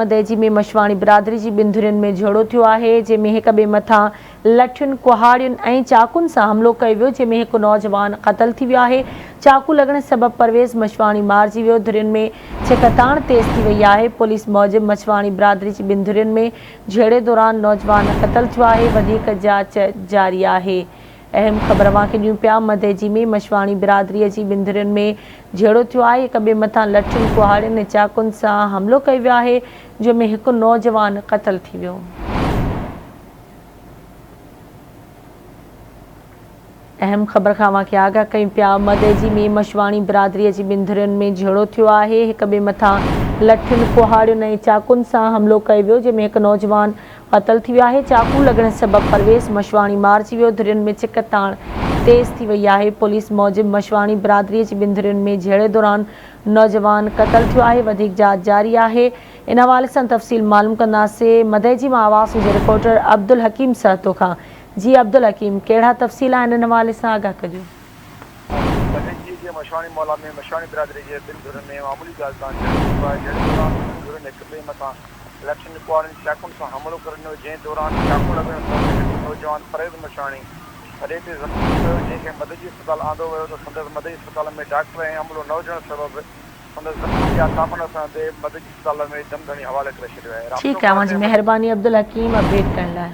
مدئجي ۾ مشواڻي برادري جي ٻن ڌرين ۾ جهيڙو ٿيو آهي، جنهن ۾ هڪ ٻئي مٿان لٺين، ڪهاڙين ۽ چاقون سان حملو ڪيو ويو، جنهن ۾ هڪ نوجوان قتل ٿي ويو آهي، چاقو لڳڻ سبب پرويز مشواڻي مارجي ويو، ڌرين ۾ ڇڪتاڻ تيز ٿي وئي آهي، پوليس موجب مشواڻي برادري جي ٻن ڌرين ۾ جهيڙي دوران نوجوان قتل ٿيو آهي، وڌيڪ جاچ جاري آهي. اهم خبر اوهان کي ڏيون پيا مدئجي ۾ مشواڻي برادري جي ٻن ڌرين ۾ جهيڙو ٿيو آهي هڪ ٻئي مٿان لٺين ڪهاڙين ۽ چاقن سان حملو ڪيو ويو آهي جنهن ۾ هڪ نوجوان قتل ٿي ويو. اهم خبر کان اوهان کي آگاهه ڪيون پيا مدئجي ۾ مشواڻي برادري جي ٻن ڌرين ۾ جهيڙو ٿيو آهي هڪ ٻئي مٿان لٺين ڪهاڙين ۽ چاقن سان حملو ڪيو ويو جنهن ۾ هڪ نوجوان قتل ٿي ويو آهي، چاقو لڳڻ سبب پرويز مشواڻي مارجي ويو، ڌرين ۾ ڇڪ تاڻ تيز ٿي وئي آهي، پوليس موجب مشواڻي برادري جي ٻن ڌرين ۾ جهيڙي دوران نوجوان قتل ٿيو آهي، وڌيڪ جاچ جاري آهي، ان حوالي سان تفصيل معلوم ڪنداسين مدئجي مان آواز جي رپورٽر عبدالحڪيم سهتو کان، جي عبدالحڪيم ڪهڙا تفصيل آهن ان حوالي سان آگاهه ڪجو. مدئجي جي مشواڻي محلا ۾ مشواڻي برادري جي ٻن ڌرين ۾ معمولي ڳالهه تان جهيڙو ٿيو آهي، جهيڙي دوران ٻنهي ڌرين هڪ ٻئي مٿان لٺين، ڪهاڙين، چاقون سان حملو ڪري ڏنو، جنهن دوران چاقو لڳڻ سبب هڪ نوجوان پرويز مشاڻي ٿڏي تي زخمي ٿي پيو، جنهن کي مدئجي اسپتال آندو ويو ته سندس مدئجي اسپتال ۾ ڊاڪٽر ۽ عملو نه هجڻ سبب سندس زخمن جا تاب نه سهندي مدئجي اسپتال ۾ دم ڌڻي حوالي ڪري ڇڏيو آهي. رابطو ٺيڪ آهي اوهان جي ڪياسين. مهرباني عبدالحڪيم اپڊيٽ ڪرڻ لاء.